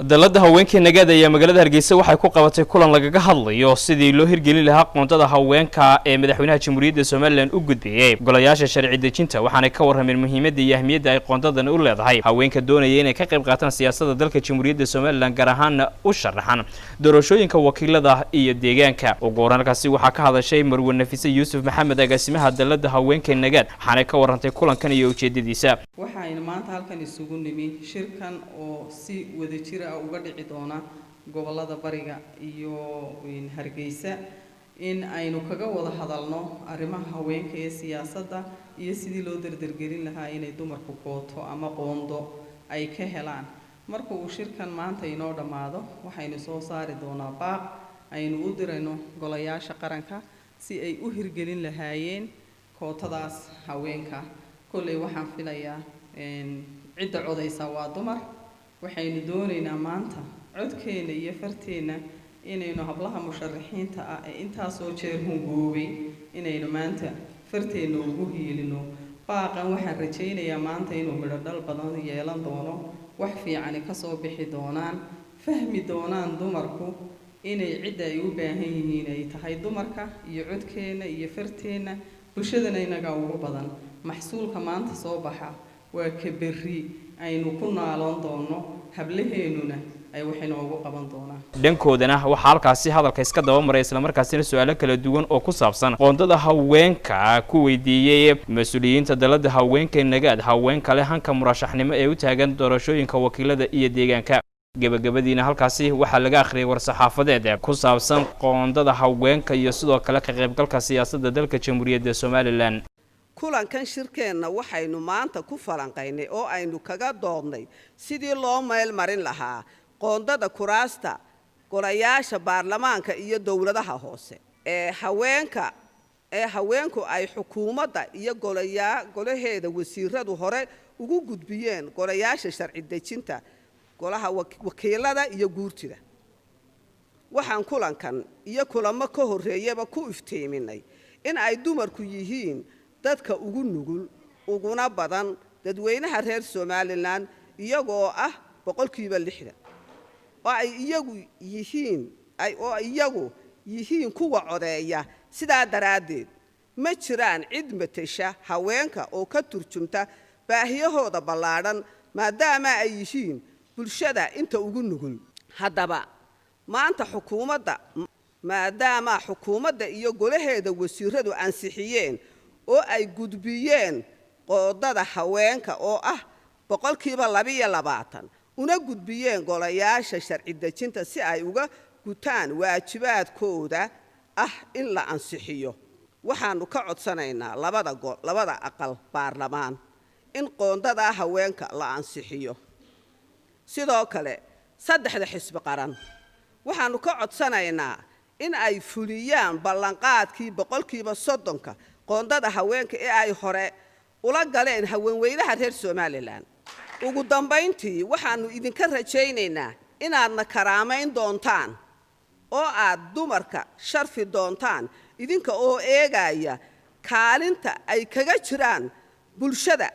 Dalladda Haweenka Nagaad ayaa magaalada Hargeysa waxay ku qabatay kulan lagaga hadlayo sidii loo hirgelin lahaa qoondada haweenka ee madaxweynaha Jamhuuriyadda Somaliland u gudbiyey golayaasha sharci dejinta. Waxaanay ka warrameen muhiimadda iyo ahmiyadda ay qoondadan u leedahay haweenka doonaya inay ka qayb qaataan siyaasadda dalka Jamhuuriyadda Somaliland, gaar ahaana u sharaxan doorashooyinka wakiilada iyo deegaanka. Ugu horreyn halkaasi waxaa ka hadashay Marwe Nafise Yuusuf Maxamed, agaasimaha dalladda Haweenka Nagaad, waxaanay ka warrantay kulankan iyo ujeedadiisa. Waxaynu maanta halkan isugu nimi shirkan oo si wadajir ah uga dhici doona gobollada bariga iyo Hargeysa in aynu kaga wada hadalno arrimaha haweenka ee siyaasadda iyo sidii loo dardargelin lahaa inay dumarku kooto ama qoondo ay ka helaan. Marka uu shirkan maanta inoo dhammaado, waxaynu soo saari doonaa baaq aynu u dirayno golayaasha qaranka si ay u hirgelin lahaayeen kootadaas haweenka. Kolley waxaan filayaa cidda codaysa waa dumar. Waxaynu doonaynaa maanta codkeenna iyo farteenna inaynu hablaha musharaxiinta ah ee intaasoo jeer hungoobay inaynu maanta farteenna ugu hiilino. Baaqan waxaan rajaynayaa maanta inuu midho dhal badan yeelan doono, wax fiicani kasoo bixi doonaan, fahmi doonaan dumarku inay cidda ay u baahan yihiin ay tahay dumarka iyo codkeenna iyo farteenna. Bulshadana inagaa ugu badan. Maxsuulka maanta soo baxa waa ka berri aynu ku naaloon doono, hablaheennuna ay wax inoogu qaban doonaan. Dhankoodana waxaa halkaasi hadalka iska daba maray, islamarkaasina su-aalo kala duwan oo ku saabsan qoondada haweenka ku weydiiyey mas-uuliyiinta dalladda Haweenka Nagaad haween kale hanka murashaxnimo ee u taagan doorashooyinka wakiilada iyo deegaanka. Gebagabadiina halkaasi waxaa laga akhriyay war-saxaafadeed ku saabsan qoondada haweenka iyo sidoo kale ka qaybgalka siyaasadda dalka Jamhuuriyadda Somaliland. Kulankan shirkeenna waxaynu maanta ku falanqaynay oo aynu kaga doodnay sidii loo meel marin lahaa qoondada kuraasta golayaasha baarlamaanka iyo dowladaha hoose ee haweenka ee haweenku ay xukuumadda iyo golayaa golaheeda wasiiradu hore ugu gudbiyeen golayaasha sharci dejinta, golaha wakiilada iyo guurtida. Waxaan kulankan iyo kulamo ka horreeyaba ku iftiiminay in ay dumarku yihiin dadka ugu nugul uguna badan dadweynaha reer Somaliland, iyagoo ah 60% oo ay iyagu yihiin oo iyagu yihiin kuwa codeeya. Sidaa daraaddeed, ma jiraan cid matesha haweenka oo ka turjumta baahiyahooda ballaadhan, maadaama ay yihiin bulshada inta ugu nugul. Haddaba maanta xukuumadda, maadaama xukuumadda iyo golaheeda wasiiradu ansixiyeen oo ay gudbiyeen qoondada haweenka oo ah 22%, una gudbiyeen golayaasha sharci dejinta si ay uga gutaan waajibaadkooda ah in la ansixiyo, waxaanu ka codsanaynaa labada aqal baarlamaan in qoondadaa haweenka la ansixiyo. Sidoo kale, saddexda xisbi qaran waxaanu ka codsanaynaa in ay fuliyaan ballanqaadkii 30%-ka qoondada haweenka ee ay hore ula galeen haweenweynaha reer Somaliland. Ugu dambayntii, waxaanu idinka rajaynaynaa inaadna karaamayn doontaan oo aad dumarka sharfi doontaan, idinka oo eegaya kaalinta ay kaga jiraan bulshada.